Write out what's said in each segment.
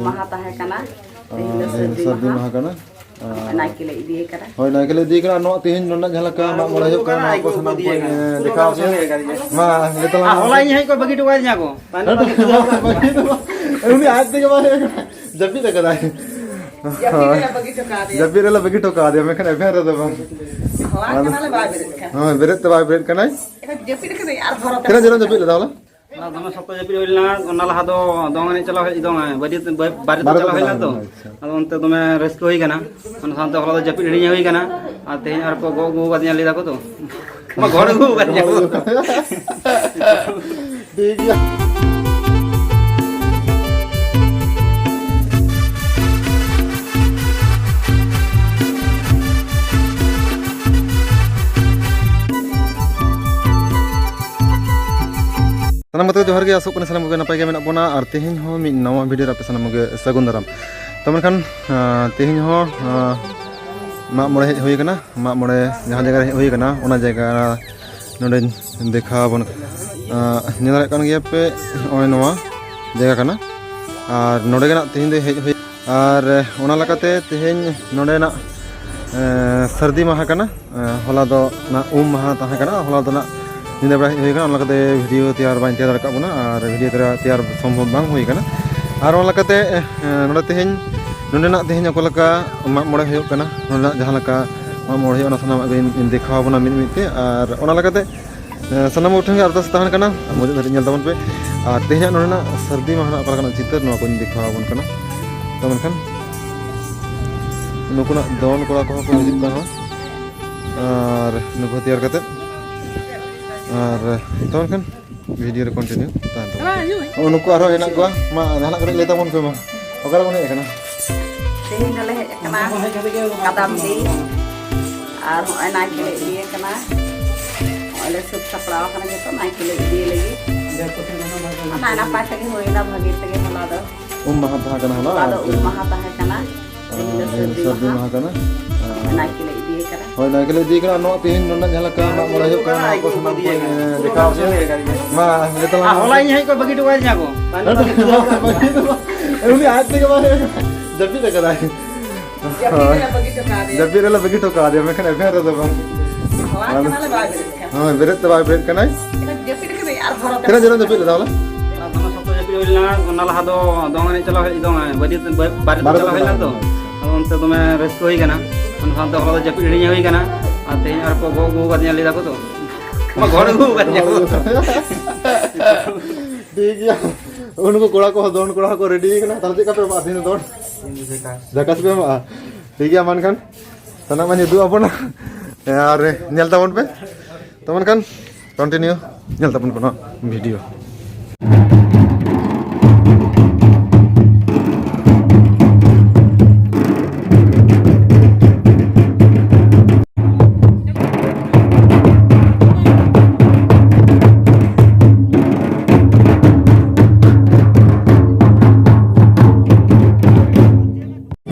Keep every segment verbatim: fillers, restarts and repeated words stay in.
ᱢᱟᱦᱟ ᱛᱟᱦᱮᱸ ᱠᱟᱱᱟ᱾ ᱛᱮᱦᱮᱧ ᱫᱚ ᱟᱨ ᱥᱟᱹᱨᱫᱤ ᱥᱟᱹᱨᱫᱤ ᱢᱟᱦᱟ᱾ ᱢᱟᱦᱟ ᱠᱟᱱᱟ᱾ ᱟᱨ ᱱᱟᱭᱠᱮ ᱞᱮ ᱤᱫᱤᱭᱮ ᱠᱟᱱᱟ᱾ ᱦᱳᱭ, ᱱᱟᱭᱠᱮ ᱞᱮ ᱤᱫᱤᱭᱮ ᱠᱟᱱᱟ᱾ ᱱᱚᱣᱟ ᱛᱮᱦᱮᱧ ᱱᱚᱰᱮ ᱡᱟᱦᱟᱸ ᱞᱮᱠᱟ ᱢᱟᱜ ᱢᱚᱬᱮ ᱦᱩᱭᱩᱜ ᱠᱟᱱᱟ, ᱱᱚᱣᱟ ᱠᱚ ᱥᱟᱱᱟᱢ ᱠᱚᱧ, ᱮ, ᱫᱮᱠᱷᱟᱣ ᱟᱯᱮᱭᱟ᱾ ᱢᱟ, ᱞᱟᱹᱭ ᱛᱟᱞᱟᱝ ᱟᱨ ᱢᱮ᱾ ᱦᱚᱞᱟ ᱤᱧ ᱦᱮᱡ ᱠᱚ ᱵᱟᱹᱜᱤ ᱦᱚᱴᱚ ᱠᱟᱫᱤᱧᱟ ᱠᱚ᱾ ᱵᱟᱹᱜᱤ ᱫᱚ ᱵᱟᱝ, ᱩᱱᱤ ᱟᱡ ᱛᱮᱜᱮ ᱵᱟᱭ ᱦᱮᱡ ᱠᱟᱱᱟ᱾ ᱡᱟᱹᱯᱤᱫ ᱟᱠᱟᱫᱟᱭ᱾ ᱡᱟᱹᱯᱤᱫ ᱨᱮᱞᱮ ᱵᱟᱹᱜᱤ ᱦᱚᱴᱚ ᱠᱟᱫᱮᱭᱟ᱾ ᱡᱟᱹᱯᱤᱫ ᱨᱮᱞᱮ ᱵᱟᱹᱜᱤ ᱦᱚᱴᱚ ᱠᱟᱫᱮᱭᱟ, ᱢᱮᱱᱠᱷᱟᱱ ᱮᱵᱷᱮᱱ ᱨᱮᱫᱚ ᱵᱟᱝ᱾ ᱦᱚᱞᱟ ᱠᱟᱱᱟᱞᱮ, ᱵᱟᱭ ᱵᱮᱨᱮᱫ ᱠᱟᱱᱟ᱾ ᱦᱳᱭ, ᱵᱮᱨᱮᱫ ᱛᱮ ᱵᱟᱭ ᱵᱮᱨᱮᱫ ᱠᱟᱱᱟᱭ᱾ ᱮᱱᱠᱷᱟᱱ ᱡᱟᱹᱯᱤᱫ ᱠᱟᱫᱟᱭ ᱟᱨ ᱵᱟᱨᱚ ᱛᱤᱱᱟᱹᱜ ᱡᱳᱨᱮᱢ ᱡᱟᱹᱯᱤᱫ ᱞᱮᱫᱟ ᱦᱚᱞᱟ? ᱦᱚᱞᱟ ᱫᱚᱢᱮ ᱥᱚᱠᱛᱚ ᱡᱟᱹᱯᱤᱫ ᱦᱩᱭ ᱞᱮᱱᱟ᱾ ᱚᱱᱟ ᱞᱟᱦᱟ ᱫᱚ ᱫᱚᱝ ᱮᱱᱮᱡ ᱪᱟᱞᱟᱣ ᱦᱮᱡ, ᱫᱚᱝ, ᱵᱟᱹᱨᱭᱟᱹᱛ, ᱵᱟᱹᱨᱭᱟᱹᱛ ᱵᱟᱨᱭᱟᱛ ᱪᱟᱞᱟᱣ ᱦᱩᱭ ᱞᱮᱱᱟ ᱛᱚ᱾ ᱟᱪᱪᱷᱟ᱾ ᱟᱫᱚ ᱚᱱᱛᱮ ᱫᱚᱢᱮ ᱨᱟᱹᱥᱠᱟᱹ ᱦᱩᱭ ᱠᱟᱱᱟ᱾ ᱚᱱᱟ ᱥᱟᱶᱛᱮ ᱦᱚᱞᱟ ᱫᱚ ᱡᱟᱹᱯᱤᱫ ᱦᱤᱲᱤᱧ ᱦᱩᱭ ᱠᱟᱱᱟ᱾ ᱟᱨ ᱛᱮᱦᱮᱧ ᱟᱨ ᱠᱚ ᱜᱚᱜ ᱟᱹᱜᱩ ᱠᱟᱫᱤᱧᱟ, ᱞᱟᱹᱭ ᱫᱟᱠᱚ ᱛᱚ᱾ ᱢᱟ ᱜᱚᱲ ᱟᱹᱜᱩ ᱠᱟᱫᱤᱧᱟ ᱠᱚ᱾ ᱴᱷᱤᱠ ᱜᱮᱭᱟ᱾ ᱥᱟᱱᱟᱢ ᱠᱚᱛᱮ ᱡᱚᱦᱟᱨ ᱜᱮ, ᱟᱥᱚᱜ ᱠᱟᱱᱟ ᱥᱟᱱᱟᱢ ᱠᱚᱜᱮ ᱱᱟᱯᱟᱭ ᱜᱮ ᱢᱮᱱᱟᱜ ᱵᱚᱱᱟ᱾ ᱟᱨ ᱛᱮᱦᱮᱧ ᱦᱚᱸ ᱢᱤᱫ ᱱᱟᱣᱟ ᱵᱷᱤᱰᱤᱭᱳ ᱨᱮ ᱟᱯᱮ ᱥᱟᱱᱟᱢ ᱠᱚᱜᱮ ᱥᱟᱹᱜᱩᱱ ᱫᱟᱨᱟᱢ᱾ ᱛᱚ ᱢᱮᱱᱠᱷᱟᱱ, ᱟᱸ, ᱛᱮᱦᱮᱧ ᱦᱚᱸ, ᱟᱸ, ᱢᱟᱜ ᱢᱚᱬᱮ ᱦᱮᱡ ᱦᱩᱭ ᱟᱠᱟᱱᱟ᱾ ᱢᱟᱜ ᱢᱚᱬᱮ ᱡᱟᱦᱟᱸ ᱡᱟᱭᱜᱟ ᱨᱮ ᱦᱮᱡ ᱦᱩᱭ ᱟᱠᱟᱱᱟ, ᱚᱱᱟ ᱡᱟᱭᱜᱟ ᱱᱚᱰᱮᱧ ᱫᱮᱠᱷᱟᱣ ᱟᱵᱚᱱ ᱠᱟᱱᱟ᱾ ᱟᱸ, ᱧᱮᱞ ᱫᱟᱲᱮᱭᱟᱜ ᱠᱟᱱ ᱜᱮᱭᱟ ᱯᱮ, ᱱᱚᱜᱼᱚᱭ ᱱᱚᱣᱟ ᱡᱟᱭᱜᱟ ᱠᱟᱱᱟ᱾ ᱟᱨ ᱱᱚᱰᱮ ᱜᱮ ᱱᱟᱜ ᱛᱮᱦᱮᱧ ᱫᱚ ᱦᱮᱡ ᱦᱩᱭ, ᱟᱨ ᱚᱱᱟ ᱞᱮᱠᱟᱛᱮ ᱛᱮᱦᱮᱧ ᱱᱚᱰᱮᱱᱟᱜ, ᱮᱸ, ᱥᱟᱹᱨᱫᱤ ᱢᱟᱦᱟ ᱠᱟᱱᱟ᱾ ᱮᱸ, ᱦᱚᱞᱟ ᱫᱚ ᱱᱟᱜ ᱩᱢ ᱢᱟᱦᱟ ᱛᱟᱦᱮᱸ ᱠᱟᱱᱟ, ᱦᱚᱞᱟ ᱫᱚ ᱱᱟᱜ ᱧᱤᱫᱟᱹ ᱵᱮᱲᱟ ᱦᱮᱡ ᱦᱩᱭ ᱠᱟᱱᱟ, ᱚᱱᱟ ᱞᱮᱠᱟᱛᱮ ᱵᱷᱤᱰᱤᱭᱳ ᱛᱮᱭᱟᱨ ᱵᱟᱹᱧ ᱛᱮᱭᱟᱨ ᱫᱟᱲᱮ ᱠᱟᱜ ᱵᱚᱱᱟ, ᱟᱨ ᱵᱷᱤᱰᱤᱭᱳ ᱛᱮᱭᱟᱨ, ᱛᱮᱭᱟᱨ ᱥᱚᱢᱵᱷᱚᱵ ᱵᱟᱝ ᱦᱩᱭ ᱠᱟᱱᱟ᱾ ᱟᱨ ᱚᱱᱟ ᱞᱮᱠᱟᱛᱮ, ᱮᱸ, ᱱᱚᱰᱮ ᱛᱮᱦᱮᱧ, ᱱᱚᱰᱮᱱᱟᱜ ᱛᱮᱦᱮᱧ ᱚᱠᱟ ᱞᱮᱠᱟ ᱢᱟᱜ ᱢᱚᱬᱮ ᱦᱩᱭᱩᱜ ᱠᱟᱱᱟ, ᱱᱚᱰᱮᱱᱟᱜ ᱡᱟᱦᱟᱸ ᱞᱮᱠᱟ ᱢᱟᱜ ᱢᱚᱬᱮ ᱦᱩᱭᱩᱜᱼᱟ, ᱚᱱᱟ ᱥᱟᱱᱟᱢᱟᱜ ᱜᱤᱧ ᱫᱮᱠᱷᱟᱣ ᱟᱵᱚᱱᱟ ᱢᱤᱫ ᱢᱤᱫ ᱛᱮ᱾ ᱟᱨ ᱚᱱᱟ ᱞᱮᱠᱟᱛᱮ ᱮ, ᱥᱟᱱᱟᱢ ᱠᱚᱴᱷᱮᱱ ᱜᱮ ᱟᱨᱫᱟᱥ ᱛᱟᱦᱮᱱ ᱠᱟᱱᱟ, ᱢᱩᱪᱟᱹᱫ ᱫᱷᱟᱹᱨᱤᱡ ᱧᱮᱞ ᱛᱟᱵᱚᱱ ᱯᱮ᱾ ᱟᱨ ᱛᱮᱦᱮᱧᱟᱜ ᱱᱚᱰᱮᱱᱟᱜ ᱥᱟᱹᱨᱫᱤ ᱢᱟᱦᱟ ᱨᱮᱱᱟᱜ ᱚᱠᱟ ᱞᱮᱠᱟᱱᱟᱜ ᱪᱤᱛᱟᱹᱨ, ᱱᱚᱣᱟ ᱠᱚᱧ ᱫᱮᱠᱷᱟᱣ ᱟᱵᱚᱱ ᱠᱟᱱᱟ᱾ ᱛᱚ ᱢᱮᱱᱠᱷᱟᱱ ᱱᱩᱠᱩᱱᱟᱜ ᱫᱚᱞ ᱠᱚᱲᱟ ᱠᱚᱦᱚᱸ ᱠᱚ ᱦᱤᱡᱩᱜ ᱠᱟᱱᱟ, ᱟᱨ ᱱᱩᱠᱩ ᱛᱮᱭᱟᱨ ᱠᱟᱛᱮᱫ, ᱟᱨ ᱛᱚ ᱢᱮᱱᱠᱷᱟᱱ ᱵᱷᱤᱰᱤᱭᱳ ᱨᱮ ᱠᱚᱱᱴᱤᱱᱤᱭᱩ ᱛᱟᱦᱮᱱ ᱛᱟᱵᱚᱱ ᱯᱮ᱾ ᱱᱩᱠᱩ ᱟᱨᱦᱚᱸ ᱦᱮᱱᱟᱜ ᱠᱚᱣᱟ, ᱢᱟ ᱡᱟᱦᱟᱱᱟᱜ ᱠᱟᱹᱴᱤᱡ ᱞᱟᱹᱭ ᱛᱟᱵᱚᱱ ᱯᱮ ᱢᱟ, ᱚᱠᱟ ᱨᱮᱵᱚᱱ ᱦᱮᱡ ᱟᱠᱟᱱᱟ? ᱛᱮᱦᱮᱧ ᱫᱚᱞᱮ ᱦᱮᱡ ᱟᱠᱟᱱᱟ ᱠᱟᱫᱟᱢᱰᱤ᱾ ᱟᱨ ᱦᱚᱸᱜᱼᱚᱭ ᱱᱟᱭᱠᱮ ᱞᱮ ᱤᱫᱤᱭᱮ ᱠᱟᱱᱟ᱾ ᱦᱚᱸᱜᱼᱚᱭ ᱞᱮ ᱥᱟᱹᱛ ᱥᱟᱯᱲᱟᱣ ᱟᱠᱟᱱᱟ ᱡᱚᱛᱚ, ᱱᱟᱭᱠᱮ ᱞᱮ ᱤᱫᱤᱭᱮ ᱞᱟᱹᱜᱤᱫ᱾ ᱟᱨ ᱱᱟᱭ ᱱᱟᱯᱟᱭ ᱛᱮᱜᱮ ᱦᱩᱭᱱᱟ, ᱵᱷᱟᱹᱜᱤ ᱛᱮᱜᱮ ᱦᱚᱞᱟ ᱫᱚ᱾ ᱩᱢ ᱢᱟᱦᱟ ᱛᱟᱦᱮᱸ ᱠᱟᱱᱟ ᱦᱚᱞᱟ, ᱦᱚᱞᱟ ᱫᱚ ᱟᱨ ᱩᱢ ᱛᱮᱦᱮᱧ, ᱢᱟᱦᱟ ᱛᱟᱦᱮᱸ ᱠᱟᱱᱟ᱾ ᱟᱨ ᱛᱮᱦᱮᱧ ᱫᱚ ᱛᱮᱦᱮᱧ ᱥᱟᱹᱨᱫᱤ ᱥᱟᱹᱨᱫᱤ ᱢᱟᱦᱟ᱾ ᱢᱟᱦᱟ ᱠᱟᱱᱟ᱾ ᱟᱨ ᱱᱟᱭᱠᱮ ᱞᱮ ᱤᱫᱤᱭᱮ ᱠᱟᱱᱟ᱾ ᱦᱳᱭ, ᱱᱟᱭᱠᱮ ᱞᱮ ᱤᱫᱤᱭᱮ ᱠᱟᱱᱟ᱾ ᱱᱚᱣᱟ ᱛᱮᱦᱮᱧ ᱱᱚᱰᱮ ᱡᱟᱦᱟᱸ ᱞᱮᱠᱟ ᱢᱟᱜ ᱢᱚᱬᱮ ᱦᱩᱭᱩᱜ ᱠᱟᱱᱟ, ᱱᱚᱣᱟ ᱠᱚ ᱥᱟᱱᱟᱢ ᱠᱚ, ᱮ, ᱫᱮᱠᱷᱟᱣ ᱟᱯᱮᱭᱟ᱾ ᱢᱟ, ᱞᱟᱹᱭ ᱛᱟᱞᱟᱝ ᱟᱨ ᱢᱮ᱾ ᱦᱚᱞᱟ ᱤᱧ ᱦᱮᱡ ᱠᱚ ᱵᱟᱹᱜᱤ ᱦᱚᱴᱚ ᱠᱟᱫᱤᱧᱟ ᱠᱚ᱾ ᱵᱟᱹᱜᱤ ᱫᱚ ᱵᱟᱝ᱾ ᱩᱱᱤ ᱟᱡ ᱛᱮᱜᱮ ᱵᱟᱭ ᱡᱟᱹᱯᱤᱫ ᱟᱠᱟᱫᱟᱭ᱾ ᱡᱟᱹᱯᱤᱫ ᱨᱮᱞᱮ ᱵᱟᱹᱜᱤ ᱦᱚᱴᱚ ᱠᱟᱫᱮᱭᱟ᱾ ᱡᱟᱹᱯᱤᱫ ᱨᱮᱞᱮ ᱵᱟᱹᱜᱤ ᱦᱚᱴᱚ ᱠᱟᱫᱮᱭᱟ, ᱢᱮᱱᱠᱷᱟᱱ ᱮᱵᱷᱮᱱ ᱨᱮᱫᱚ ᱵᱟᱝ᱾ ᱦᱚᱦᱚᱣᱟᱭ ᱠᱟᱱᱟᱞᱮ, ᱵᱟᱭ ᱵᱮᱨᱮᱫ ᱠᱟᱱᱟ᱾ ᱦᱳᱭ, ᱵᱮᱨᱮᱫ ᱛᱮ ᱵᱟᱭ ᱵᱮᱨᱮᱫ ᱠᱟᱱᱟᱭ᱾ ᱮᱱᱠᱷᱟᱱ ᱡᱟᱹᱯᱤᱫ ᱠᱟᱫᱟᱭ ᱟᱨ ᱦᱚᱨᱚ ᱠᱟᱱᱟ᱾ ᱛᱤᱱᱟᱹᱜ ᱡᱳᱨᱮᱢ ᱡᱟᱹᱯᱤᱫ ᱞᱮᱫᱟ ᱵᱚᱞᱮ? ᱫᱚᱢᱮ ᱥᱚᱠᱛᱚ ᱡᱟᱹᱯᱤᱫ ᱦᱩᱭ ᱞᱮᱱᱟ᱾ ᱚᱱᱟ ᱞᱟᱦᱟ ᱫᱚ ᱫᱚᱝ ᱮᱱᱮᱡ ᱪᱟᱞᱟᱣ ᱦᱩᱭ, ᱫᱚᱝ ᱵᱟᱨᱮᱛ ᱵᱟᱨᱮᱛ ᱪᱟᱞᱟᱣ ᱦᱩᱭ ᱞᱮᱱᱟ ᱛᱚ᱾ ᱟᱫᱚ ᱚᱱᱛᱮ ᱫᱚᱢᱮ ᱨᱟᱹᱥᱠᱟᱹ ᱦᱩᱭ ᱠᱟᱱᱟ᱾ ᱚᱱᱟ ᱥᱟᱶᱛᱮ ᱦᱚᱞᱟ ᱫᱚ ᱡᱟᱹᱯᱤᱫ ᱦᱤᱲᱤᱧ ᱦᱩᱭ ᱠᱟᱱᱟ᱾ ᱟᱨ ᱛᱮᱦᱮᱧ ᱟᱨ ᱠᱚ ᱜᱚᱜ ᱟᱹᱜᱩ ᱠᱟᱫᱤᱧᱟ, ᱞᱟᱹᱭ ᱫᱟᱠᱚ ᱛᱚ᱾ ᱢᱟ ᱜᱚᱲ ᱟᱹᱜᱩ ᱠᱟᱫᱤᱧᱟ ᱠᱚ᱾ ᱴᱷᱤᱠ ᱜᱮᱭᱟ᱾ ᱩᱱᱠᱩ ᱠᱚᱲᱟ ᱠᱚᱦᱚᱸ, ᱫᱚᱱ ᱠᱚᱲᱟ ᱦᱚᱸᱠᱚ ᱨᱮᱰᱤ ᱠᱟᱱᱟ᱾ ᱛᱟᱦᱞᱮ ᱪᱮᱫ ᱞᱮᱠᱟ ᱯᱮ ᱮᱢᱚᱜᱼᱟ ᱛᱮᱦᱮᱧ ᱫᱚ ᱫᱚᱱ? ᱡᱷᱟᱠᱟᱥ ᱯᱮ ᱮᱢᱚᱜᱼᱟ? ᱴᱷᱤᱠ ᱜᱮᱭᱟ, ᱢᱟ ᱮᱱᱠᱷᱟᱱ ᱥᱟᱱᱟᱢᱟᱜ ᱤᱧ ᱩᱫᱩᱜ ᱟᱵᱚᱱᱟ᱾ ᱟᱨ ᱧᱮᱞ ᱛᱟᱵᱚᱱ ᱯᱮ᱾ ᱛᱚ ᱢᱮᱱᱠᱷᱟᱱ continue ᱧᱮᱞ ᱛᱟᱵᱚᱱ ᱯᱮ ᱱᱚᱣᱟ video᱾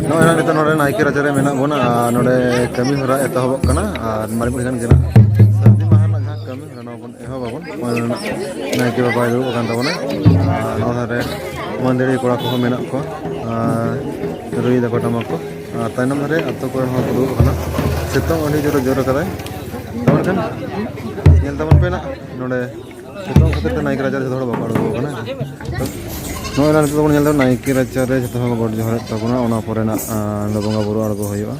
ᱱᱚᱜᱼᱚᱭ ᱱᱟᱜ ᱱᱤᱛᱚᱜ ᱱᱚᱰᱮ ᱱᱟᱭᱠᱮ ᱨᱟᱪᱟᱨᱮ ᱢᱮᱱᱟᱜ ᱵᱚᱱᱟ ᱟᱨ ᱱᱚᱰᱮ ᱠᱟᱹᱢᱤ ᱦᱚᱨᱟ ᱮᱛᱚᱦᱚᱵᱚᱜ ᱠᱟᱱᱟ ᱟᱨ ᱢᱟᱨᱮ ᱢᱤᱫ ᱜᱷᱟᱹᱲᱤᱡ ᱠᱷᱟᱱ ᱜᱮ ᱱᱟᱜ ᱥᱟᱹᱨᱫᱤ ᱢᱟᱦᱟ ᱨᱮᱱᱟᱜ ᱡᱟᱦᱟᱸ ᱠᱟᱹᱢᱤ ᱦᱚᱨᱟ ᱱᱚᱣᱟ ᱵᱚᱱ ᱮᱦᱚᱵ ᱟᱵᱚᱱ᱾ ᱱᱚᱜᱼᱚᱭ ᱱᱟᱜ ᱱᱟᱭᱠᱮ ᱵᱟᱵᱟᱭ ᱫᱩᱲᱩᱵ ᱟᱠᱟᱱ ᱛᱟᱵᱚᱱᱟ ᱟᱨ ᱱᱚᱣᱟ ᱫᱷᱟᱨᱮ ᱢᱟᱹᱫᱟᱹᱲᱤᱭᱟᱹ ᱠᱚᱲᱟ ᱠᱚᱦᱚᱸ ᱢᱮᱱᱟᱜ ᱠᱚᱣᱟ ᱟᱨ ᱨᱩᱭ ᱫᱟᱠᱚ ᱴᱟᱢᱟᱠ ᱠᱚ ᱟᱨ ᱛᱟᱭᱱᱚᱢ ᱫᱷᱟᱨᱮ ᱟᱛᱳ ᱠᱚᱨᱮᱱ ᱦᱚᱲ ᱠᱚ ᱫᱩᱲᱩᱵ ᱟᱠᱟᱱᱟ᱾ ᱥᱤᱛᱩᱝ ᱟᱹᱰᱤ ᱡᱳᱨᱮ ᱡᱳᱨ ᱟᱠᱟᱫᱟᱭ᱾ ᱛᱚ ᱢᱮᱱᱠᱷᱟᱱ ᱧᱮᱞ ᱛᱟᱵᱚᱱ ᱯᱮ ᱱᱟᱜ ᱱᱚᱰᱮ ᱥᱤᱛᱩᱝ ᱠᱷᱟᱹᱛᱤᱨ ᱛᱮ ᱱᱟᱭᱠᱮ ᱨᱟᱪᱟ ᱨᱮ ᱡᱚᱛᱚ ᱦᱚᱲ ᱵᱟᱠᱚ ᱟᱬᱜᱚ ᱟᱠᱟᱱᱟ᱾ ᱱᱚᱜᱼᱚᱭ ᱱᱟᱜ ᱱᱤᱛᱚᱜ ᱫᱚᱵᱚᱱ ᱧᱮᱞ ᱮᱫᱟ ᱱᱟᱭᱠᱮ ᱨᱟᱪᱟ ᱨᱮ ᱡᱚᱛᱚ ᱦᱚᱲ ᱠᱚ ᱜᱚᱰ ᱡᱚᱦᱟᱨᱮᱫ ᱛᱟᱵᱚᱱᱟ, ᱚᱱᱟ ᱯᱚᱨᱮ ᱱᱟᱜ ᱟᱸ, ᱱᱚᱰᱮ ᱵᱚᱸᱜᱟ ᱵᱩᱨᱩ ᱟᱬᱜᱚ ᱦᱩᱭᱩᱜᱼᱟ᱾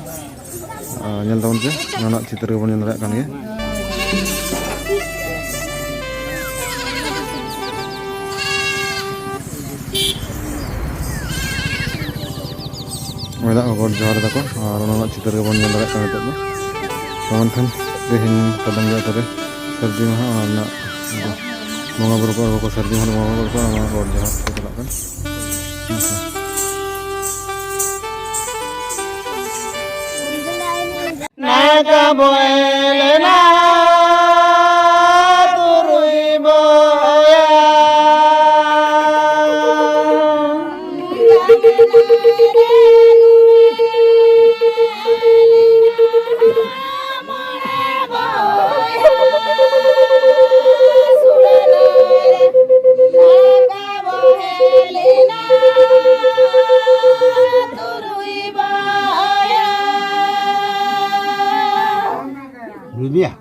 ᱟᱸ, ᱧᱮᱞ ᱛᱟᱵᱚᱱ ᱯᱮ, ᱱᱚᱣᱟ ᱨᱮᱱᱟᱜ ᱪᱤᱛᱟᱹᱨ ᱜᱮᱵᱚᱱ ᱧᱮᱞ ᱫᱟᱲᱮᱭᱟᱜ ᱠᱟᱱ ᱜᱮᱭᱟ᱾ ᱚᱸᱰᱮ ᱫᱚ ᱜᱚᱰ ᱡᱚᱦᱟᱨ ᱫᱟᱠᱚ ᱟᱨ ᱚᱱᱟ ᱨᱮᱱᱟᱜ ᱪᱤᱛᱟᱹᱨ ᱜᱮᱵᱚᱱ ᱧᱮᱞ ᱫᱟᱲᱮᱭᱟᱜ ᱠᱟᱱᱟ ᱱᱤᱛᱚᱜ ᱫᱚ᱾ ᱛᱚ ᱢᱮᱱᱠᱷᱟᱱ ᱛᱮᱦᱮᱧ ᱠᱟᱫᱚᱢ ᱡᱚᱦᱟᱨ ᱨᱮ ᱥᱟᱹᱨᱫᱤ ᱢᱟᱦᱟ, ᱚᱱᱟ ᱨᱮᱱᱟᱜ ᱵᱚᱸᱜᱟ ᱵᱩᱨᱩ ᱠᱚ ᱟᱬᱜᱚ ᱠᱚ, ᱥᱟᱹᱨᱫᱤ ᱢᱟᱦᱟ ᱨᱮ ᱵᱚᱸᱜᱟ ᱵᱩᱨᱩ ᱠᱚ, ᱚᱱᱟ ᱜᱚᱰ ᱡᱚᱦᱟᱨ ᱠᱚ ᱪᱟᱞᱟᱜ ᱠᱟᱱᱟ᱾ ᱱᱟᱭᱠᱟ ᱵᱚᱭ ᱞᱮᱱᱟ ᱛᱩᱨᱩᱭ ᱵᱚᱭᱟ᱾ ᱨᱩᱭ ᱢᱮᱭᱟ᱾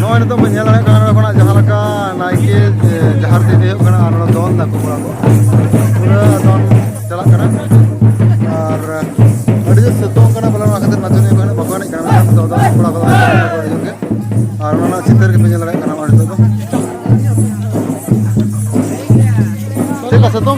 ᱱᱚᱜᱼᱚᱭ ᱱᱤᱛᱚᱜ ᱵᱚᱱ ᱧᱮᱞ ᱫᱟᱲᱮᱭᱟᱜ ᱠᱟᱱᱟ, ᱱᱚᱰᱮ ᱠᱷᱚᱱᱟᱜ ᱡᱟᱦᱟᱸ ᱞᱮᱠᱟ ᱱᱟᱭᱠᱮ, ᱮ, ᱡᱟᱦᱮᱨ ᱛᱮ ᱤᱫᱤ ᱦᱩᱭᱩᱜ ᱠᱟᱱᱟ ᱟᱨ ᱱᱚᱰᱮ ᱫᱚᱱ ᱫᱟᱠᱚ ᱠᱚᱲᱟ ᱠᱚ, ᱯᱩᱨᱟᱹ ᱫᱚᱱ ᱪᱟᱞᱟᱜ ᱠᱟᱱᱟ᱾ ᱟᱨ ᱟᱹᱰᱤ ᱡᱳᱨ ᱥᱤᱛᱩᱝ ᱠᱟᱱᱟ ᱵᱚᱞᱮ, ᱚᱱᱟ ᱠᱷᱟᱹᱛᱤᱨ ᱱᱟᱪᱚᱱᱤᱭᱟᱹ ᱠᱚ ᱦᱟᱸᱜ ᱵᱟᱠᱚ ᱮᱱᱮᱡ ᱠᱟᱱᱟ, ᱢᱮᱱᱠᱷᱟᱱ ᱱᱤᱛᱚᱜ ᱫᱚ ᱠᱚᱲᱟ ᱠᱚᱫᱚ ᱠᱚ ᱮᱱᱮᱡ ᱠᱟᱱᱟ ᱟᱹᱰᱤ ᱡᱳᱨ ᱜᱮ᱾ ᱟᱨ ᱚᱱᱟ ᱨᱮᱱᱟᱜ ᱪᱤᱛᱟᱹᱨ ᱜᱮᱯᱮ ᱧᱮᱞ ᱫᱟᱲᱮᱭᱟᱜ ᱠᱟᱱᱟ ᱱᱚᱜᱼᱚᱭ ᱱᱤᱛᱚᱜ ᱫᱚ᱾ ᱪᱮᱫ ᱞᱮᱠᱟ ᱥᱤᱛᱩᱝ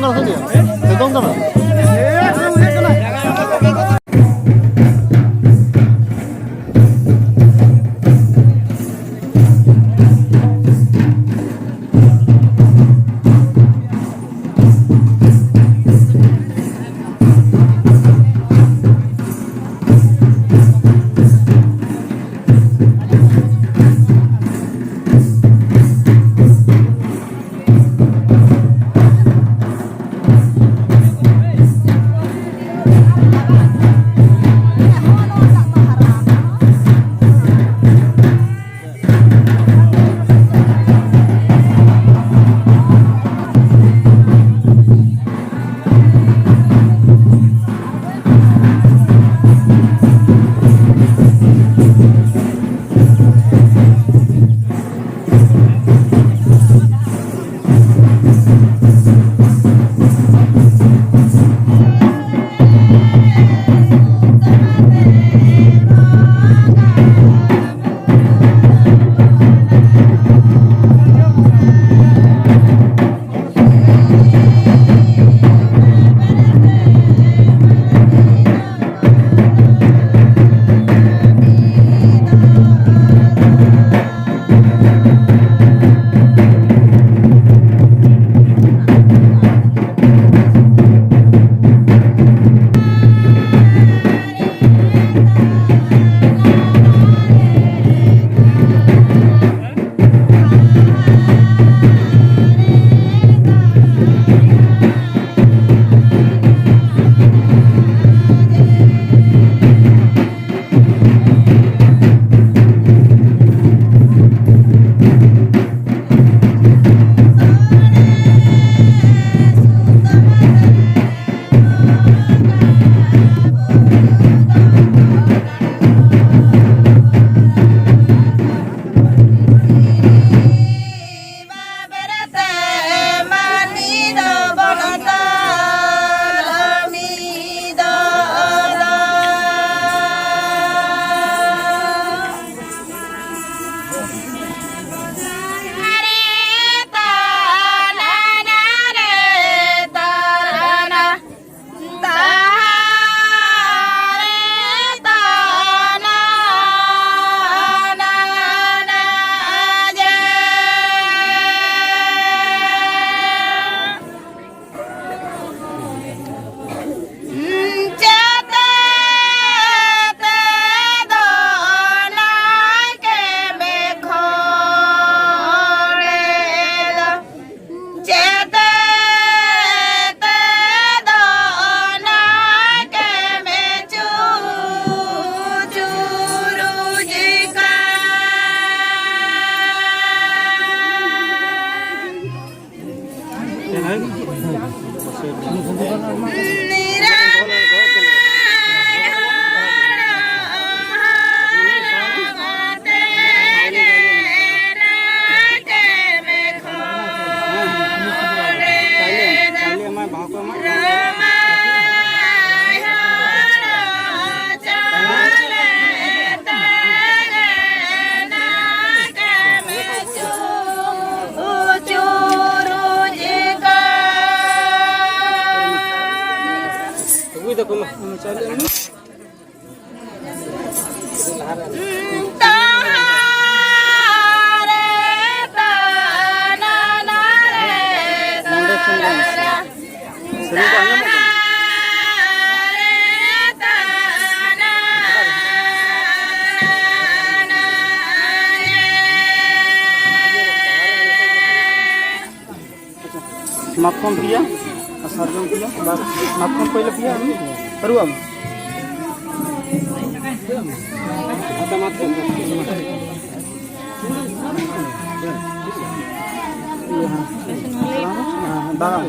ᱢᱟᱛᱠᱚᱢ ᱯᱮᱭᱟ ᱟᱨ ᱥᱟᱨᱡᱚᱢ ᱯᱮᱭᱟ, ᱵᱟᱥ᱾ ᱢᱟᱛᱠᱚᱢ ᱯᱟᱹᱭᱞᱟᱹ ᱯᱮᱭᱟ, ᱟᱹᱨᱩᱵ ᱟᱢ᱾ ᱟᱪᱪᱷᱟ, ᱢᱟᱛᱠᱚᱢ᱾ ᱫᱟᱬᱟᱱ᱾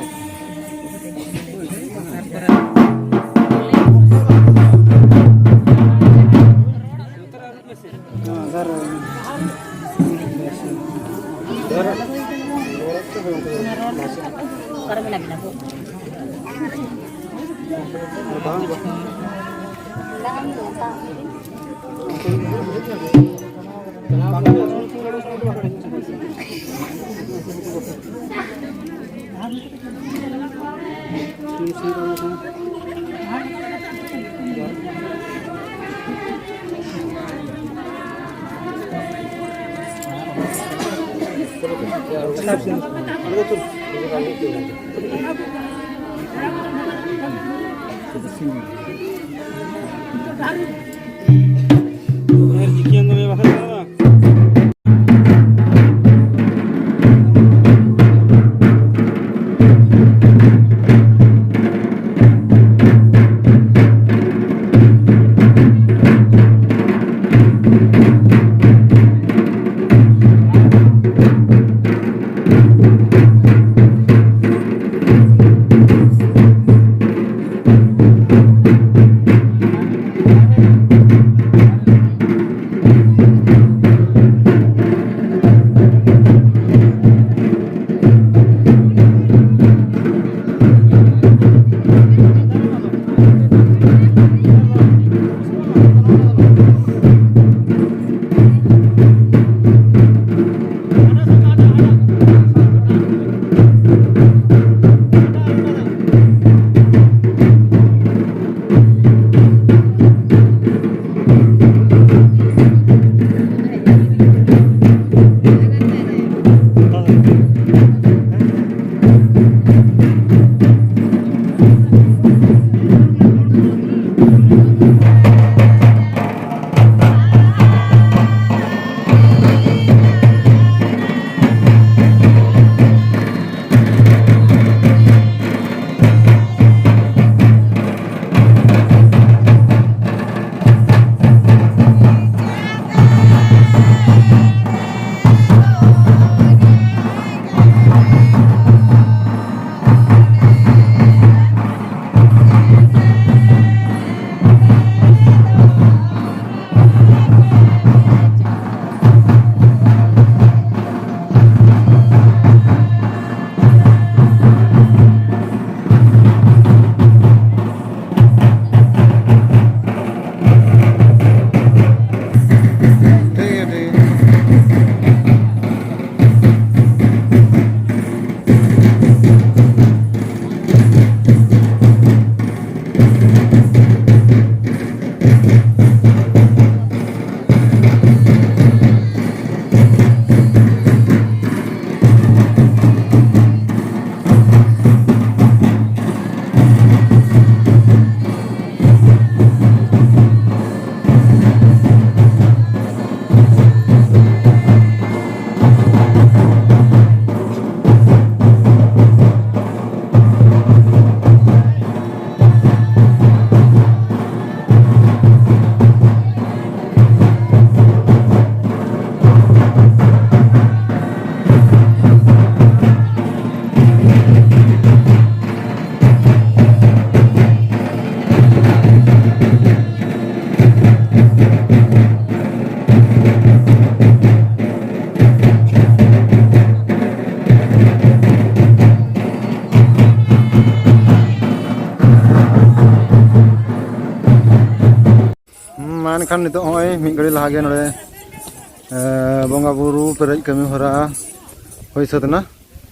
ᱢᱮᱱᱠᱷᱟᱱ ᱱᱤᱛᱚᱜ ᱦᱚᱸᱜᱼᱚᱭ ᱢᱤᱫ ᱜᱷᱟᱹᱲᱤ ᱞᱟᱦᱟ ᱜᱮ ᱱᱚᱰᱮ, ᱮ, ᱵᱚᱸᱜᱟ ᱵᱩᱨᱩ ᱯᱮᱨᱮᱡ ᱠᱟᱹᱢᱤ ᱦᱚᱨᱟ ᱦᱩᱭ ᱥᱟᱹᱛ ᱮᱱᱟ᱾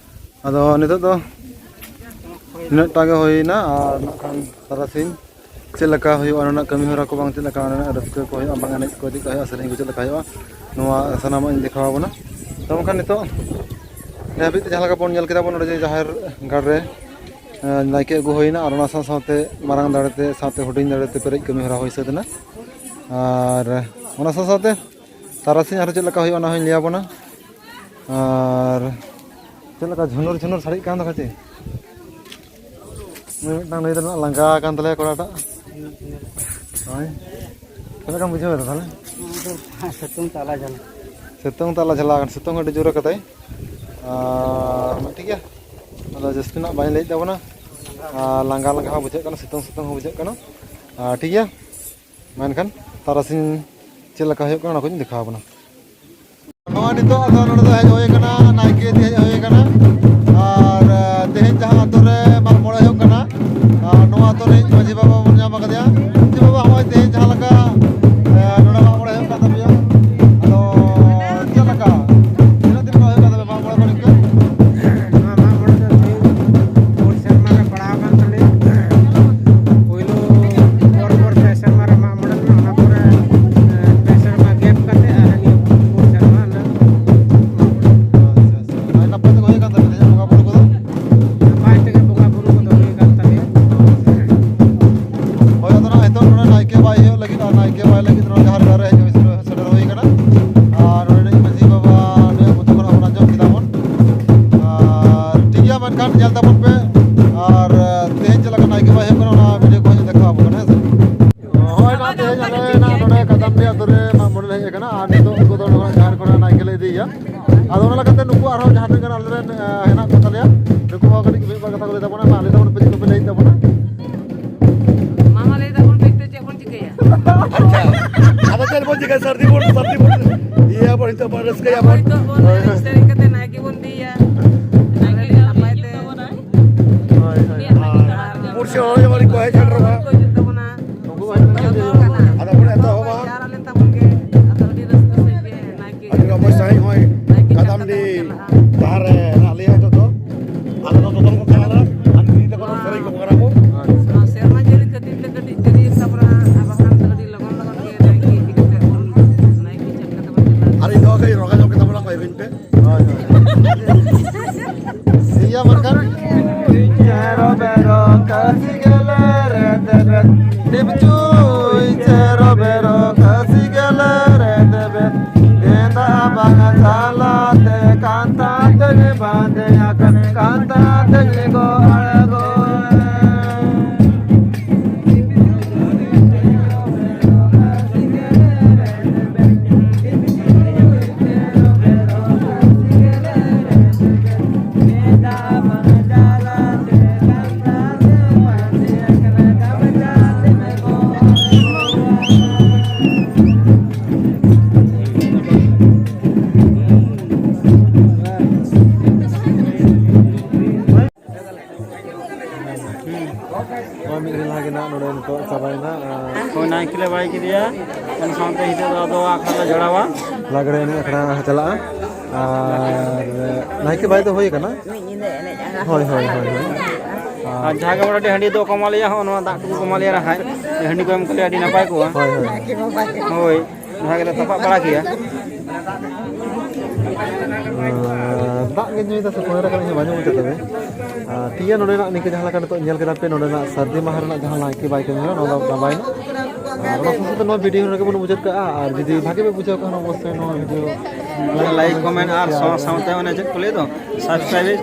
ᱟᱫᱚ ᱱᱤᱛᱚᱜ ᱫᱚ ᱱᱤᱱᱟᱹᱜ ᱴᱟ ᱜᱮ ᱦᱩᱭᱱᱟ, ᱟᱨ ᱱᱟᱜ ᱠᱷᱟᱱ ᱛᱟᱨᱟᱥᱤᱧ ᱪᱮᱫ ᱞᱮᱠᱟ ᱦᱩᱭᱩᱜᱼᱟ, ᱚᱱᱟ ᱨᱮᱱᱟᱜ ᱠᱟᱹᱢᱤ ᱦᱚᱨᱟ ᱠᱚ ᱵᱟᱝ ᱪᱮᱫ ᱞᱮᱠᱟ, ᱚᱱᱟ ᱨᱮᱱᱟᱜ ᱨᱟᱹᱥᱠᱟᱹ ᱠᱚ ᱦᱩᱭᱩᱜᱼᱟ, ᱵᱟᱝ ᱮᱱᱮᱡ ᱠᱚ ᱪᱮᱫ ᱞᱮᱠᱟ ᱦᱩᱭᱩᱜᱼᱟ, ᱥᱮᱨᱮᱧ ᱠᱚ ᱪᱮᱫ ᱞᱮᱠᱟ ᱦᱩᱭᱩᱜᱼᱟ, ᱱᱚᱣᱟ ᱥᱟᱱᱟᱢᱟᱜ ᱤᱧ ᱫᱮᱠᱷᱟᱣ ᱟᱵᱚᱱᱟ᱾ ᱛᱚ ᱢᱮᱱᱠᱷᱟᱱ ᱱᱤᱛᱚᱜ ᱱᱤᱭᱟᱹ ᱦᱟᱹᱵᱤᱡ ᱛᱮ ᱡᱟᱦᱟᱸ ᱞᱮᱠᱟ ᱵᱚᱱ ᱧᱮᱞ ᱠᱮᱫᱟ ᱵᱚᱱ, ᱱᱚᱰᱮ ᱡᱮ ᱡᱟᱦᱮᱨ ᱜᱟᱲ ᱨᱮ, ᱮ, ᱱᱟᱭᱠᱮ ᱟᱹᱜᱩ ᱦᱩᱭᱱᱟ, ᱟᱨ ᱚᱱᱟ ᱥᱟᱶ ᱥᱟᱶᱛᱮ ᱢᱟᱨᱟᱝ ᱫᱟᱲᱮ ᱛᱮ ᱥᱟᱶᱛᱮ ᱦᱩᱰᱤᱧ ᱫᱟᱲᱮ ᱛᱮ ᱯᱮᱨᱮᱡ ᱠᱟᱹᱢᱤ ᱦᱚᱨᱟ ᱦᱩᱭ ᱥᱟᱹᱛ ᱮᱱᱟ᱾ ᱟᱨ ᱚᱱᱟ ᱥᱟᱶ ᱥᱟᱶᱛᱮ ᱛᱟᱨᱟᱥᱤᱧ ᱟᱨᱦᱚᱸ ᱪᱮᱫ ᱞᱮᱠᱟ ᱦᱩᱭᱩᱜᱼᱟ, ᱚᱱᱟ ᱦᱚᱸᱧ ᱞᱟᱹᱭ ᱟᱵᱚᱱᱟ᱾ ᱟᱨ ᱪᱮᱫ ᱞᱮᱠᱟ ᱡᱷᱩᱱᱩᱨ ᱡᱷᱩᱱᱩᱨ ᱥᱟᱰᱮᱜ ᱠᱟᱱ ᱫᱚ ᱠᱟᱪᱮ? ᱩᱱᱤ ᱢᱤᱫᱴᱟᱝ ᱱᱩᱭ ᱫᱚ ᱱᱟᱜ ᱞᱟᱸᱜᱟ ᱟᱠᱟᱱ ᱛᱟᱞᱮᱭᱟ ᱠᱚᱲᱟᱴᱟᱜ᱾ ᱦᱳᱭ᱾ ᱪᱮᱫ ᱞᱮᱠᱟᱢ ᱵᱩᱡᱷᱟᱹᱣ ᱮᱫᱟ ᱛᱟᱦᱞᱮ? ᱥᱤᱛᱩᱝ ᱛᱟᱞᱟ ᱡᱷᱟᱞᱟ᱾ ᱥᱤᱛᱩᱝ ᱛᱟᱞᱟ ᱡᱷᱟᱞᱟ ᱟᱠᱟᱱ, ᱥᱤᱛᱩᱝ ᱟᱹᱰᱤ ᱡᱳᱨ ᱟᱠᱟᱫᱟᱭ᱾ ᱟᱨ ᱴᱷᱤᱠ ᱜᱮᱭᱟ, ᱟᱫᱚ ᱡᱟᱹᱥᱛᱤ ᱱᱟᱜ ᱵᱟᱹᱧ ᱞᱟᱹᱭᱮᱫ ᱛᱟᱵᱚᱱᱟ᱾ ᱟᱨ ᱞᱟᱸᱜᱟ ᱞᱟᱸᱜᱟ ᱦᱚᱸ ᱵᱩᱡᱷᱟᱹᱜ ᱠᱟᱱᱟ, ᱥᱤᱛᱩᱝ ᱥᱤᱛᱩᱝ ᱦᱚᱸ ᱵᱩᱡᱷᱟᱹᱜ ᱠᱟᱱᱟ᱾ ᱟᱨ ᱴᱷᱤᱠ ᱜᱮᱭᱟ, ᱢᱮᱱᱠᱷᱟᱱ ᱛᱟᱨᱟᱥᱤᱧ ᱪᱮᱫ ᱞᱮᱠᱟ ᱦᱩᱭᱩᱜ ᱠᱟᱱᱟ, ᱚᱱᱟ ᱠᱚᱧ ᱫᱮᱠᱷᱟᱣ ᱟᱵᱚᱱᱟ᱾ ᱱᱚᱜᱼᱚᱭ ᱱᱤᱛᱚᱜ ᱟᱫᱚ ᱱᱚᱰᱮ ᱫᱚ ᱦᱮᱡ ᱦᱩᱭ ᱟᱠᱟᱱᱟ, ᱱᱟᱭᱠᱮ ᱤᱫᱤ ᱦᱮᱡ ᱦᱩᱭ ᱟᱠᱟᱱᱟ᱾ ᱟᱨ, ᱟᱨ, ᱛᱮᱦᱮᱧ ᱡᱟᱦᱟᱸ ᱟᱛᱳ ᱨᱮ ᱢᱟᱜ ᱢᱚᱬᱮ ᱦᱩᱭᱩᱜ ᱠᱟᱱᱟ, ᱟᱨ, ᱱᱚᱣᱟ ᱟᱛᱳ ᱨᱤᱱᱤᱡ ᱢᱟᱹᱡᱷᱤ ᱵᱟᱵᱟ ᱵᱚᱱ ᱧᱟᱢ ᱟᱠᱟᱫᱮᱭᱟ᱾ ᱢᱟᱹᱡᱷᱤ ᱵᱟᱵᱟ, ᱱᱚᱜᱼᱚᱭ ᱛᱮᱦᱮᱧ ᱡᱟᱦᱟᱸ ᱞᱮᱠᱟ, ᱮ, ᱱᱚᱰᱮ ᱢᱟᱜ ᱢᱚᱬᱮ ᱦᱩᱭᱩᱜ ᱠᱟᱱ ᱛᱟᱯᱮᱭᱟ, ᱟᱫᱚ ᱪᱮᱫ ᱞᱮᱠᱟ, ᱛᱤᱱᱟᱹᱜ ᱫᱤᱱ ᱠᱷᱚᱱ ᱦᱩᱭᱩᱜ ᱠᱟᱱ ᱛᱟᱯᱮᱭᱟ ᱢᱟᱜ ᱢᱚᱬᱮ ᱠᱚ ᱱᱤᱝᱠᱟᱹ? ᱱᱚᱣᱟ ᱢᱟᱜ ᱢᱚᱬᱮ ᱫᱚ ᱛᱮᱦᱮᱧ ᱯᱩᱱ ᱥᱮᱨᱢᱟ ᱨᱮ ᱯᱟᱲᱟᱣ ᱟᱠᱟᱱ ᱛᱟᱞᱮᱭᱟ᱾ ᱯᱳᱭᱞᱳ ᱯᱚᱨ ᱯᱚᱨ ᱯᱮ ᱥᱮᱨᱢᱟ ᱨᱮ ᱢᱟᱜ ᱢᱚᱬᱮ ᱞᱮᱱᱟ, ᱚᱱᱟ ᱯᱚᱨᱮ, ᱮ, ᱯᱮ ᱥᱮᱨᱢᱟ ᱜᱮᱯ ᱠᱟᱛᱮ ᱟᱨ ᱱᱤᱭᱟᱹ ᱯᱩᱱ ᱥᱮᱨᱢᱟ ᱞᱮ ᱟᱪᱪᱷᱟ, ᱟᱪᱪᱷᱟ᱾ ᱟᱨ ᱱᱟᱯᱟᱭ ᱛᱮᱜᱮ ᱦᱩᱭ ᱟᱠᱟᱱ ᱛᱟᱯᱮᱭᱟ ᱵᱚᱸᱜᱟ ᱵᱩᱨᱩ ᱠᱚᱫᱚ? ᱱᱟᱯᱟᱭ ᱛᱮᱜᱮ ᱵᱚᱸᱜᱟ ᱵᱩᱨᱩ ᱠᱚᱫᱚ ᱦᱩᱭ ᱟᱠᱟᱱ ᱛᱟᱞᱮᱭᱟ᱾ ᱦᱳᱭ, ᱟᱫᱚ ᱱᱟᱦᱟᱜ ᱱᱤᱛᱚᱜ ᱱᱚᱰᱮ ᱱᱟᱭᱠᱮ ᱵᱟᱭ ᱦᱩᱭᱩᱜ ᱞᱟᱹᱜᱤᱫ, ᱟᱨ ᱱᱟᱭᱠᱮ ᱵᱟᱭ ᱞᱟᱹᱜᱤᱫ ᱱᱚᱰᱮ ᱡᱟᱦᱮᱨ ᱜᱟᱲ ᱨᱮ ᱦᱮᱡ ᱦᱩᱭ ᱥᱮᱴᱮᱨ ᱦᱩᱭ ᱟᱠᱟᱱᱟ᱾ ᱟᱨ ᱱᱚᱰᱮ ᱢᱟᱹᱡᱷᱤ ᱵᱟᱵᱟ ᱱᱩᱭᱟᱜ ᱢᱚᱪᱟ ᱠᱷᱚᱱᱟᱜ ᱵᱚᱱ ᱟᱸᱡᱚᱢ ᱠᱮᱫᱟ ᱵᱚᱱ᱾ ᱟᱨ ᱴᱷᱤᱠ ᱜᱮᱭᱟ, ᱢᱮᱱᱠᱷᱟᱱ ᱧᱮᱞ ᱛᱟᱵᱚᱱ ᱯᱮ᱾ ᱟᱨ, ᱟᱨ ᱛᱮᱦᱮᱧ ᱪᱮᱫ ᱞᱮᱠᱟ ᱱᱟᱭᱠᱮ ᱵᱟᱭ ᱦᱩᱭᱩᱜ ᱠᱟᱱᱟ, ᱚᱱᱟ ᱵᱷᱤᱰᱤᱭᱳ ᱠᱚ ᱦᱟᱸᱜ ᱫᱮᱠᱷᱟᱣ ᱟᱵᱚᱱ ᱠᱟᱱᱟ, ᱦᱮᱸ ᱥᱮ? ᱦᱳᱭ, ᱱᱚᱣᱟ ᱛᱮᱦᱮᱧ ᱟᱞᱮ ᱱᱟᱜ ᱱᱚᱰᱮ ᱠᱟᱫᱟᱢᱰᱤ ᱟᱛᱳ ᱨᱮ ᱢᱟᱜ ᱢᱚᱬᱮ ᱞᱮ ᱦᱮᱡ ᱟᱠᱟᱱᱟ, ᱟᱨ ᱱᱤᱛᱚᱜ ᱩᱱᱠᱩ ᱫᱚ ᱱᱚᱰᱮ ᱡᱟᱦᱮᱨ ᱠᱷᱚᱱᱟᱜ ᱱᱟᱭᱠᱮ ᱞᱮ ᱤᱫᱤᱭᱮᱭᱟ᱾ ᱟᱫᱚ ᱚᱱᱟ ᱞᱮᱠᱟᱛᱮ ᱱᱩᱠᱩ ᱟᱨᱦᱚᱸ ᱡᱟᱦᱟᱸ ᱛᱤᱱᱟᱹᱜ ᱜᱟᱱ ᱟᱞᱮᱨᱮᱱ, ᱮ, ᱦᱮᱱᱟᱜ ᱠᱚ ᱛᱟᱞᱮᱭᱟ, ᱱᱩᱠᱩ ᱦᱚᱸ ᱠᱟᱹᱴᱤᱡ ᱢᱤᱫ ᱵᱟᱨ ᱠᱟᱛᱷᱟ ᱠᱚ ᱞᱟᱹᱭ ᱛᱟᱵᱚᱱᱟ᱾ ᱢᱟ ᱞᱟᱹᱭ ᱛᱟᱵᱚᱱ ᱯᱮ, ᱪᱮᱫ ᱠᱚᱯᱮ ᱞᱟᱹᱭᱮᱫ ᱛᱟᱵᱚᱱᱟ? ᱢᱟ, ᱢᱟ, ᱞᱟᱹᱭ ᱛᱟᱵᱚᱱ ᱯᱮ, ᱱᱤᱛᱚᱜ ᱪᱮᱫ ᱵᱚᱱ ᱪᱤᱠᱟᱹᱭᱟ? ᱟᱪᱪᱷᱟ, ᱟᱫᱚ ᱪᱮᱫ ᱵᱚᱱ ᱪᱤᱠᱟᱹᱭᱟ? ᱥᱟᱹᱨᱫᱤ ᱵᱚᱱ, ᱥᱟᱹᱨᱫᱤ ᱵᱚᱱ ᱤᱭᱟᱹᱭᱟ ᱵᱚᱱ, ᱱᱤᱛᱚᱜ ᱵᱚᱱ ᱨᱟᱹᱥᱠᱟᱹᱭᱟ ᱟᱵᱚ ᱵᱚᱱ᱾ ᱱᱤᱛᱚᱜ ᱵᱚᱱ ᱮᱱᱮᱡ ᱥᱮᱨᱮᱧ ᱠᱟᱛᱮ ᱱᱟᱭᱠᱮ ᱵᱚᱱ ᱤᱫᱤᱭᱟ᱾ ᱱᱟᱭᱠᱮ ᱱᱟᱯᱟᱭ ᱛᱮ᱾ ᱦᱳᱭ, ᱦᱳᱭ᱾ ᱟᱨ ᱯᱩᱲᱥᱤ ᱦᱚᱲ ᱡᱮᱢᱚᱱ ᱠᱚ ᱦᱮᱡ ᱥᱮᱴᱮᱨᱚᱜᱼᱟ᱾ ᱠᱚ ᱦᱤᱡᱩᱜ ᱛᱟᱵᱚᱱᱟ᱾ ᱩᱱᱠᱩ ᱠᱚ ᱦᱮᱡ ᱞᱮᱱᱠᱷᱟᱱ ᱜᱮ ᱦᱩᱭᱩᱜᱼᱟ᱾ ᱟᱫᱚ ᱵᱚᱱ ᱮᱛᱚᱦᱚᱵᱟ᱾ ᱥᱟᱺᱦᱤᱡ ᱱᱚᱜᱼᱚᱭ ᱠᱟᱫᱟᱢᱰᱤ ᱰᱟᱦᱟᱨ ᱨᱮ ᱦᱮᱱᱟᱜ ᱞᱮᱭᱟ ᱱᱤᱛᱚᱜ ᱫᱚ᱾ ᱟᱞᱮ ᱫᱚ ᱫᱚᱫᱚᱱ ᱠᱚ ᱠᱟᱱᱟᱞᱮ, ᱟᱨ ᱱᱤᱛ ᱠᱚᱫᱚ ᱥᱮᱨᱮᱧ ᱠᱚ ᱠᱟᱱᱟ ᱠᱚ᱾ ᱱᱚᱣᱟ ᱥᱮᱨᱢᱟ ᱡᱟᱹᱲᱤ ᱠᱷᱟᱹᱛᱤᱨ ᱛᱮ ᱠᱟᱹᱴᱤᱡ ᱫᱮᱨᱤ ᱮᱱ ᱛᱟᱵᱚᱱᱟ, ᱟᱨ ᱵᱟᱠᱷᱟᱱ ᱫᱚ ᱟᱹᱰᱤ ᱞᱚᱜᱚᱱ ᱞᱚᱜᱚᱱ ᱜᱮ ᱱᱟᱭᱠᱮ ᱤᱫᱤ ᱠᱟᱛᱮ ᱵᱚᱱ, ᱱᱟᱭᱠᱮ ᱪᱮᱫ ᱞᱮᱠᱟ ᱛᱮᱵᱚᱱ ᱪᱟᱞᱟᱜᱼᱟ᱾ ᱟᱨ ᱤᱧ ᱫᱚ ᱠᱟᱹᱡ ᱨᱚᱜᱟ ᱧᱚᱜ ᱠᱟᱛᱟ ᱵᱚᱱᱟ ᱠᱚ ᱟᱹᱜᱩᱧ ᱯᱮ᱾ ᱦᱳᱭ, ᱦᱳᱭ᱾ ᱤᱭᱟᱹ ᱵᱟᱝᱠᱷᱟᱱ ᱪᱮᱨᱚ ᱵᱮᱨᱚ ᱠᱟᱹᱥᱤ ᱜᱮᱞᱮ ᱨᱮ ᱫᱮᱵᱮ, ᱰᱤᱯᱪᱩᱭ ᱪᱮᱨᱚ ᱵᱮᱨᱚ ᱠᱟᱹᱥᱤ ᱜᱮᱞᱮ ᱨᱮ ᱫᱮᱵᱮ, ᱜᱮᱸᱫᱟ ᱵᱟᱝ ᱪᱟᱞᱟᱛᱮ ᱠᱟᱱᱛᱟ ᱛᱮᱜᱮ ᱵᱟᱸᱫᱮ ᱟᱠᱟᱱ, ᱠᱟᱱᱛᱟ ᱛᱮᱜᱮ ᱠᱚ ᱟᱬᱜᱚ᱾ ᱱᱚᱣᱟ ᱢᱤᱫ ᱜᱷᱟᱹᱲᱤ ᱞᱟᱦᱟ ᱜᱮ ᱱᱟᱜ ᱱᱚᱰᱮ ᱱᱤᱛᱚᱜ ᱪᱟᱵᱟᱭᱮᱱᱟ᱾ ᱟᱨ ᱦᱳᱭ, ᱱᱟᱭᱠᱮ ᱞᱮ ᱵᱟᱭ ᱠᱮᱫᱮᱭᱟ, ᱚᱱᱟ ᱥᱟᱶᱛᱮ ᱱᱤᱛᱚᱜ ᱫᱚ ᱟᱫᱚ ᱟᱠᱷᱲᱟ ᱞᱮ ᱡᱚᱲᱟᱣᱟ᱾ ᱞᱟᱜᱽᱲᱮ ᱮᱱᱮᱡ ᱟᱠᱷᱲᱟ ᱪᱟᱞᱟᱜᱼᱟ᱾ ᱟᱨ ᱱᱟᱭᱠᱮ ᱵᱟᱭ ᱫᱚ ᱦᱩᱭ ᱟᱠᱟᱱᱟ᱾ ᱢᱤᱫ ᱧᱤᱫᱟᱹ ᱮᱱᱮᱡ ᱟᱠᱟᱫᱟ᱾ ᱦᱳᱭ, ᱦᱳᱭ, ᱦᱳᱭ, ᱦᱳᱭ᱾ ᱟᱨ ᱡᱟᱦᱟᱸ ᱜᱮ ᱢᱚᱴᱟᱢᱩᱴᱤ ᱦᱟᱺᱰᱤ ᱫᱚ ᱠᱚᱢᱟ ᱞᱮᱭᱟ, ᱦᱚᱸ ᱱᱚᱣᱟ ᱫᱟᱜ ᱴᱩᱠᱩ ᱠᱚᱢᱟ ᱞᱮᱭᱟ ᱱᱟᱦᱟᱜ᱾ ᱦᱟᱺᱰᱤ ᱠᱚ ᱮᱢ ᱠᱟᱞᱮᱭᱟ, ᱟᱹᱰᱤ ᱱᱟᱯᱟᱭ ᱠᱚᱜᱼᱟ᱾ ᱦᱳᱭ, ᱦᱳᱭ᱾ ᱱᱟᱭᱠᱮ ᱵᱟᱵᱟ᱾ ᱦᱳᱭ, ᱡᱟᱦᱟᱸ ᱜᱮᱞᱮ ᱛᱟᱯᱟᱜ ᱵᱟᱲᱟ ᱠᱮᱭᱟ᱾ ᱟᱨ ᱫᱟᱜ ᱜᱮ ᱧᱩᱭ ᱫᱟ ᱥᱮ ᱯᱟᱹᱣᱨᱟᱹ ᱠᱟᱱᱟ, ᱤᱧ ᱦᱚᱸ ᱵᱟᱹᱧ ᱵᱩᱡᱷᱟᱹᱣ ᱛᱟᱵᱮ᱾ ᱟᱨ ᱴᱷᱤᱠ ᱜᱮᱭᱟ, ᱱᱚᱰᱮᱱᱟᱜ ᱱᱤᱝᱠᱟᱹ ᱡᱟᱦᱟᱸ ᱞᱮᱠᱟ ᱱᱤᱛᱚᱜ ᱧᱮᱞ ᱠᱮᱫᱟ ᱯᱮ, ᱱᱚᱰᱮᱱᱟᱜ ᱥᱟᱹᱨᱫᱤ ᱢᱟᱦᱟ ᱨᱮᱱᱟᱜ ᱡᱟᱦᱟᱸ ᱱᱟᱭᱠᱮ ᱵᱟᱭ ᱠᱟᱹᱢᱤ ᱠᱟᱱᱟ, ᱱᱚᱣᱟ ᱫᱚ ᱪᱟᱵᱟᱭᱮᱱᱟ᱾ ᱟᱨ ᱚᱱᱟ ᱥᱟᱶ ᱥᱟᱶᱛᱮ ᱱᱚᱣᱟ ᱵᱷᱤᱰᱤᱭᱳ ᱱᱚᱰᱮ ᱜᱮᱵᱚᱱ ᱢᱩᱪᱟᱹᱫ ᱠᱟᱜᱼᱟ᱾ ᱟᱨ ᱡᱩᱫᱤ ᱵᱷᱟᱜᱮ ᱯᱮ ᱵᱩᱡᱷᱟᱹᱣ ᱠᱷᱟᱱ, ᱚᱵᱚᱥᱥᱳᱭ ᱱᱚᱣᱟ ᱵᱷᱤᱰᱤᱭᱳ ᱞᱟᱭᱤᱠ, ᱠᱚᱢᱮᱱᱴ ᱟᱨ ᱥᱟᱶ ᱥᱟᱶᱛᱮ ᱚᱱᱮ ᱪᱮᱫ ᱠᱚ ᱞᱟᱹᱭ ᱫᱚ, ᱥᱟᱵᱥᱠᱨᱟᱭᱤᱵ᱾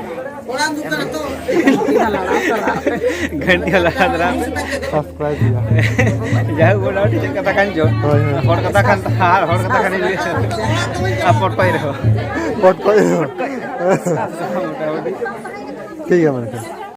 ᱜᱷᱟᱱᱴᱤ ᱦᱚᱸ ᱞᱟᱲᱟ ᱛᱚᱨᱟ᱾ ᱥᱟᱵᱥᱠᱨᱟᱭᱤᱵ ᱦᱩᱭᱩᱜᱼᱟ᱾ ᱡᱟᱭᱦᱳᱠ, ᱢᱚᱴᱟᱢᱩᱴᱤ ᱪᱮᱫ ᱠᱟᱛᱷᱟ ᱠᱟᱱ ᱪᱚ᱾ ᱦᱳᱭ, ᱦᱳᱭ᱾ ᱦᱚᱲ ᱠᱟᱛᱷᱟ ᱠᱷᱟᱱ, ᱟᱨ ᱦᱚᱲ ᱠᱟᱛᱷᱟ ᱠᱷᱟᱱ ᱟᱨ ᱯᱚᱴᱠᱚᱡ ᱨᱮᱦᱚᱸ᱾ ᱯᱚᱴᱠᱚᱡ ᱨᱮᱦᱚᱸ᱾ ᱢᱚᱴᱟᱢᱩᱴᱤ᱾ ᱴᱷᱤᱠ ᱜᱮᱭᱟ, ᱢᱟ ᱮᱱᱠᱷᱟᱱ᱾